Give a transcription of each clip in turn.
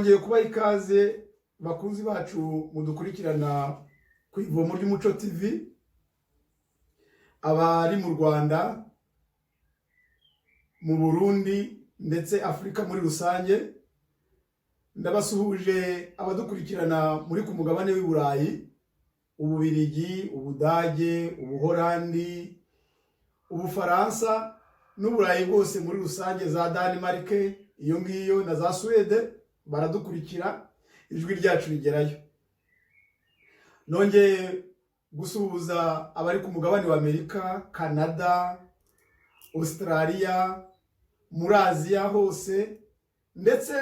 Twongeye kubaha ikaze, bakunzi bacu mudukurikirana ku Ivomo ry'Umuco TV, abari mu Rwanda, mu Burundi ndetse Afurika muri rusange. Ndabasuhuje abadukurikirana muri ku mugabane w'i Burayi, Ububirigi, Ubudage, Ubuhorandi, Ubufaransa n'Uburayi bwose muri rusange, za Danimarike iyo ngiyo na za Suwede baradukurikira, ijwi ryacu rigerayo. Nongeye gusuhuza abari ku mugabane wa Amerika, Canada, Australia, muri Aziya hose, ndetse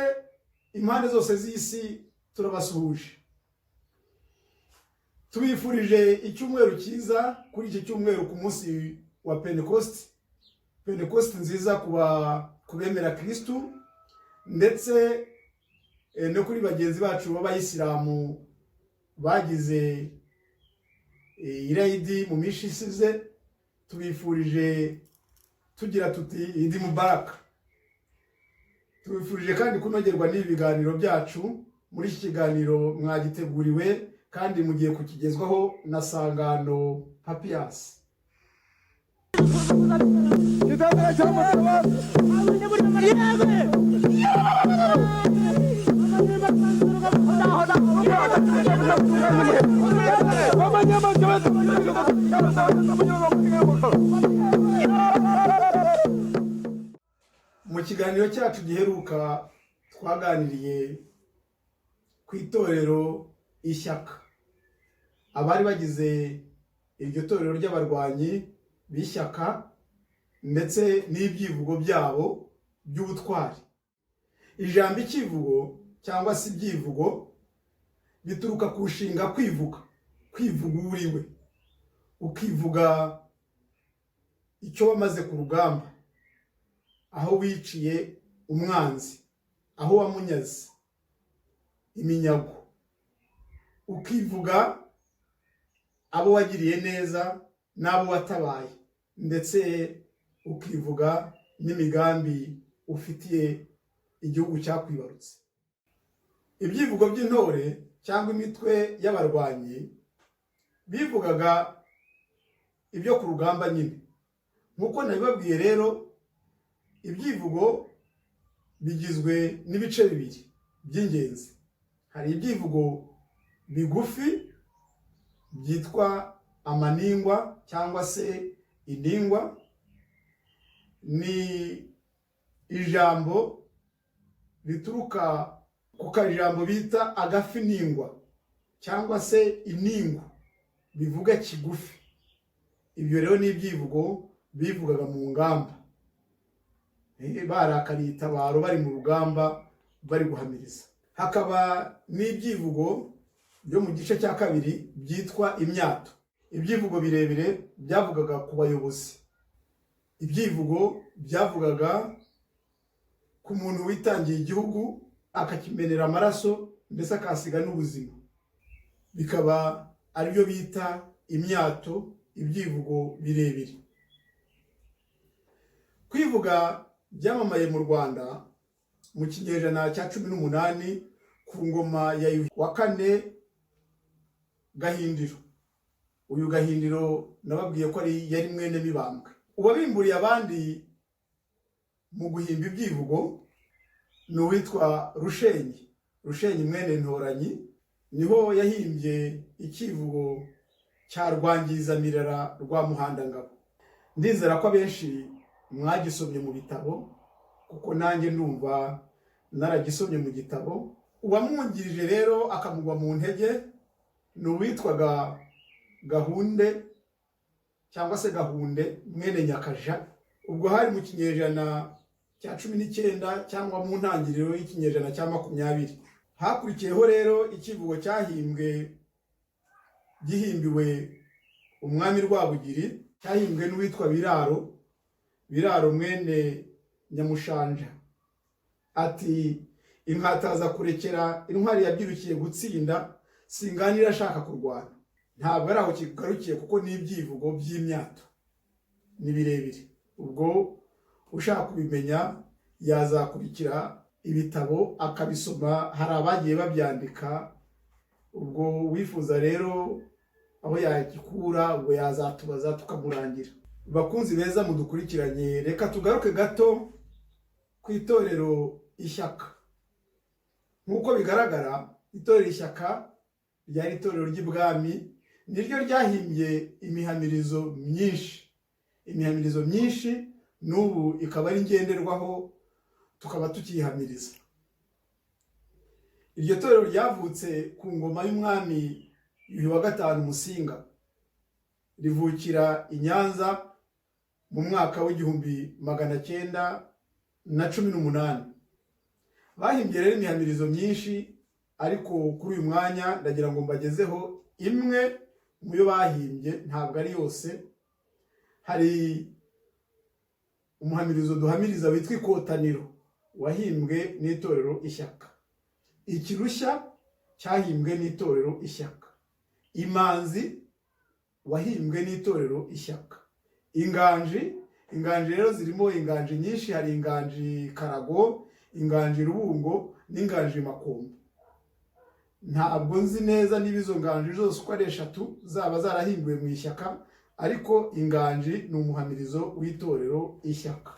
impande zose z'isi turabasuhuje. Tubifurije icyumweru cyiza kuri iki cyumweru, ku munsi wa Pentecost. Pentecost nziza ku bemera Kirisitu, ndetse no kuri bagenzi bacu b'abayisilamu bagize irayidi mu minsi ishize. Tubifurije tugira tuti: "Idi Mubaraka." Tubifurije kandi kunogerwa n'ibi biganiro byacu. Muri iki kiganiro mwagiteguriwe kandi mugiye kukigezwaho na Sangano Papiyasi. Mu kiganiro cyacu giheruka twaganiriye ku itorero Ishyaka, abari bagize iryo torero ry'abarwanyi b'ishyaka ndetse n'ibyivugo byabo by'ubutwari. Ijambo icyivugo cyangwa se ibyivugo bituruka ku nshinga kwivuga, kwivuga uwo uri we, ukivuga icyo wamaze ku rugamba, aho wiciye umwanzi, aho wamunyaze iminyago, ukivuga abo wagiriye neza n'abo watabaye, ndetse ukivuga n'imigambi ufitiye igihugu cyakwibarutse. Ibyivugo by'intore cyangwa imitwe y'abarwanyi bivugaga ibyo ku rugamba nyine. Nk'uko nabibabwiye rero, ibyivugo bigizwe n'ibice bibiri by'ingenzi. Hari ibyivugo bigufi byitwa amaningwa cyangwa se iningwa. Ni ijambo rituruka ku kajambo bita agafiningwa cyangwa se iningu, bivuga kigufi. Ibyo rero ni ibyivugo bivugaga mu ngamba, barakariye itabaro, bari mu rugamba, bari guhamiriza. Hakaba n'ibyivugo byo mu gice cya kabiri byitwa imyato, ibyivugo birebire byavugaga ku bayobozi, ibyivugo byavugaga ku muntu witangiye igihugu akakimenera amaraso ndetse akahasiga n'ubuzima, bikaba aribyo bita imyato, ibyivugo birebire. Kwivuga byamamaye mu Rwanda mu kinyejana cya 18 ku ngoma ya Yuhi wa kane Gahindiro. Uyu Gahindiro nababwiye ko ari yari mwene Mibambwe. Uwabimburiye abandi mu guhimba ibyivugo ni uwitwa Rushenyi, Rushenyi mwene Ntoranyi. Niho yahimbye icyivugo cya Rwangizamirara rwa Muhandangabo. Ndizera ko abenshi mwagisomye mu bitabo, kuko nanjye ndumva naragisomye mu gitabo. Uwamwungirije rero akamugwa mu ntege ni uwitwaga Gahunde cyangwa se Gahunde mwene Nyakaja. Ubwo hari mu kinyejana cya 19 cyangwa mu ntangiriro y'ikinyejana cya 20. Hakurikiyeho rero icyivugo cyahimbwe gihimbiwe umwami Rwabugiri, cyahimbwe n'uwitwa Biraro, Biraro mwene Nyamushanja. Ati: "Inkataza kurekera intwari yabyirukiye gutsinda, singanira ashaka kurwana." Ntabwo ari aho kigarukiye, kuko ni ibyivugo by'imyato, ni birebire. Ubwo ushaka kubimenya yazakurikira ibitabo akabisoma, hari abagiye babyandika. Ubwo wifuza rero aho yagikura, ubwo yazatubaza tukamurangira. Bakunzi beza mudukurikiranye, reka tugaruke gato ku itorero Ishyaka. Nk'uko bigaragara, itorero Ishyaka ryari itorero ry'ibwami, niryo ryahimbye imihamirizo myinshi, imihamirizo myinshi n'ubu ikaba ari ngenderwaho, tukaba tukiyihamiriza. Iryo torero ryavutse ku ngoma y'umwami Yuhi wa gatanu Musinga, rivukira i Nyanza mu mwaka w'1918. Bahimbye rero imihamirizo myinshi, ariko kuri uyu mwanya ndagira ngo mbagezeho imwe mu yo bahimbye, ntabwo ari yose. Hari umuhamirizo duhamiriza witwa Ikotaniro, wahimbwe n'itorero Ishyaka. Ikirushya cyahimbwe n'itorero Ishyaka. Imanzi wahimbwe n'itorero Ishyaka. Inganji, inganji rero zirimo inganji nyinshi, hari inganji Karago, inganji Rubungo n'inganji Makombo. Ntabwo nzi neza niba izo nganji zose uko ari eshatu zaba zarahimbiwe mu Ishyaka, ariko inganji ni umuhamirizo w'itorero Ishyaka.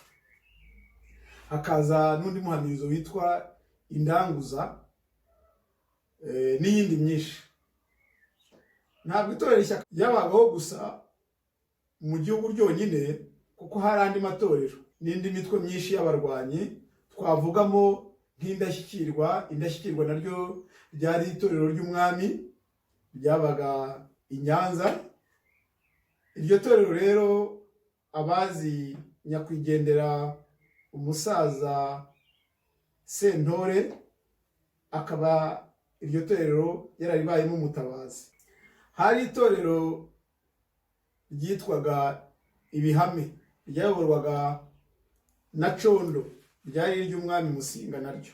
Hakaza n'undi muhamirizo witwa Indanguza, n'iyindi myinshi. Ntabwo itorero Ishyaka ryabagaho gusa mu gihugu ryonyine, kuko hari andi matorero n'indi mitwe myinshi y'abarwanyi, twavugamo nk'Indashyikirwa. Indashyikirwa naryo ryari itorero ry'umwami, ryabaga i Nyanza. Iryo torero rero, abazi nyakwigendera umusaza Sentore, akaba iryo torero yararibayemo umutabazi. Hari itorero ryitwaga Ibihame, ryayoborwaga na Condo, ryari iry'umwami Musinga naryo.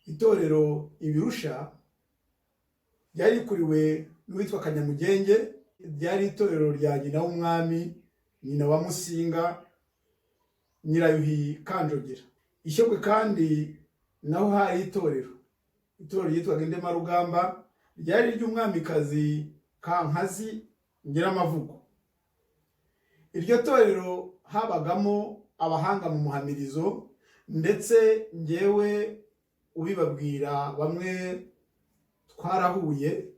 Itorero Ibirusha ryari rikuriwe n'uwitwa Kanyamugenge, ryari itorero rya nyina w'umwami, nyina wa Musinga, Nyirayuhi Kanjogera. Ishyogwe kandi naho hari itorero, itorero ryitwaga Indemarugamba, ryari iry'umwamikazi Kankazi Nyiramavugo. Iryo torero habagamo abahanga mu muhamirizo, ndetse ngewe ubibabwira bamwe twarahuye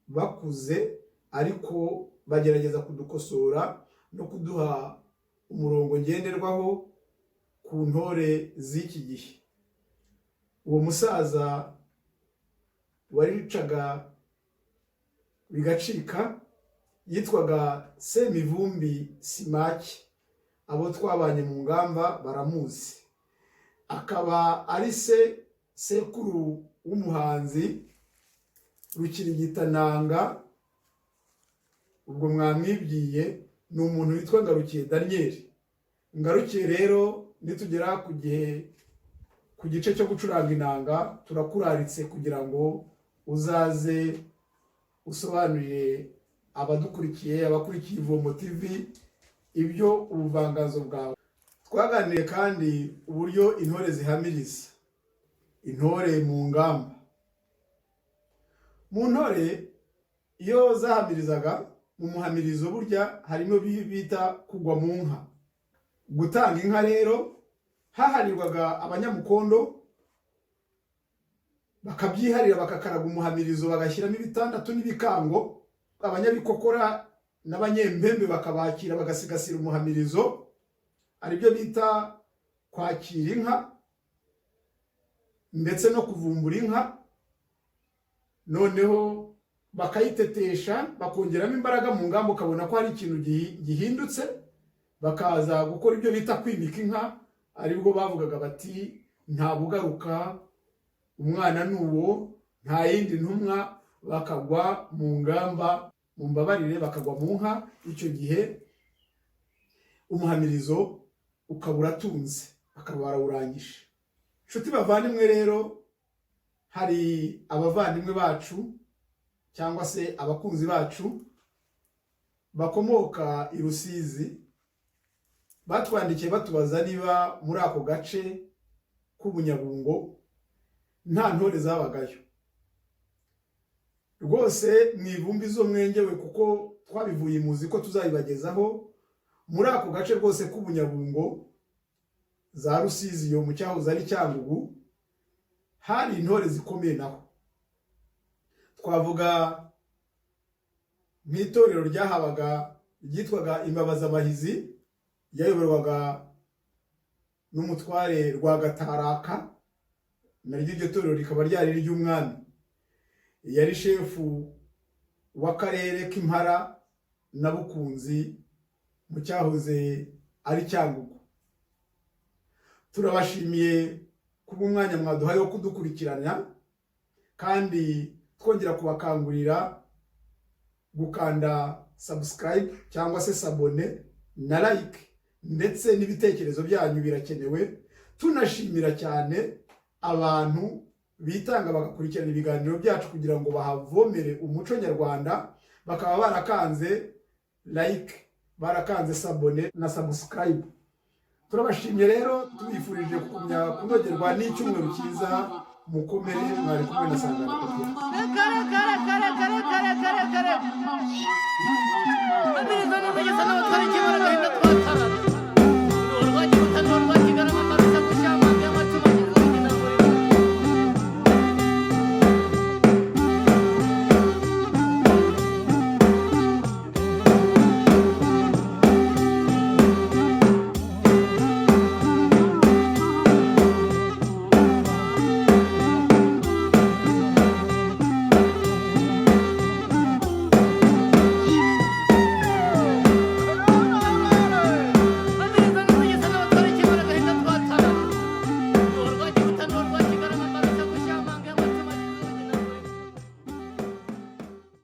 bakuze, ariko bagerageza kudukosora no kuduha umurongo ngenderwaho ku ntore z'iki gihe. Uwo musaza waricaga bigacika yitwaga Semivumbi Simaki, abo twabanye mu ngamba baramuzi, akaba ari se sekuru w'umuhanzi Rukirigitananga. Ubwo mwamwibwiye, ni umuntu witwa Ngarukiye Daniel. Ngarukiye rero, nitugera ku gihe ku gice cyo gucuranga inanga, turakuraritse kugira ngo uzaze usobanurire abadukurikiye, abakurikiye Ivomo TV, ibyo ubuvanganzo bwawe. Twaganiriye kandi uburyo intore zihamiriza, intore mu ngamba. Mu ntore iyo zahamirizaga mu muhamirizo, burya harimo bita kugwa mu nka, gutanga inka. Rero haharirwaga abanyamukondo, bakabyiharira, bakakaraga umuhamirizo, bagashyiramo ibitandatu n'ibikango. Abanyabikokora n'abanyempembe bakabakira, bagasigasira umuhamirizo, aribyo bita kwakira inka ndetse no kuvumbura inka. Noneho bakayitetesha, bakongeramo imbaraga mu ngamba, ukabona ko hari ikintu gihindutse. Bakaza gukora ibyo bita kwimika inka, aribwo bavugaga bati: "Nta bugaruka, umwana ni uwo, nta yindi ntumwa." Bakagwa mu ngamba, mu mbabarire, bakagwa mu nka. Icyo gihe umuhamirizo ukaba uratunze, bakaba barawurangije. Inshuti bavandimwe rero, hari abavandimwe bacu cyangwa se abakunzi bacu bakomoka i Rusizi batwandikiye batubaza niba muri ako gace k'Ubunyabungo nta ntore zabagayo rwose. Mu ivumbi zo mwengewe, kuko twabivuye muzi ko tuzabibagezaho. Muri ako gace rwose k'Ubunyabungo, za Rusizi iyo mu cyahoze ari Cyangugu, hari intore zikomeye. Naho twavuga nk'itorero ryahabaga ryitwaga Imbabazabahizi, ryayoborwaga n'umutware Rwagataraka. Naryo iryo torero rikaba ryari iry'umwami, yari shefu w'akarere k'Impara na Bukunzi mu cyahoze ari Cyangugu. Turabashimiye kuba umwanya mwaduhaye wo kudukurikirana, kandi twongera kubakangurira gukanda subscribe cyangwa se s'abonner na like, ndetse n'ibitekerezo byanyu birakenewe. Tunashimira cyane abantu bitanga bagakurikirana ibiganiro byacu kugira ngo bahavomere umuco nyarwanda, bakaba barakanze like, barakanze s'abonner na subscribe. Turabashimye rero, tubifurije kugumya kunogerwa n'icyumweru cyiza. Mukomere, mwari kumwe na Sangana Papias. Kare kare kare kare kare kare kare.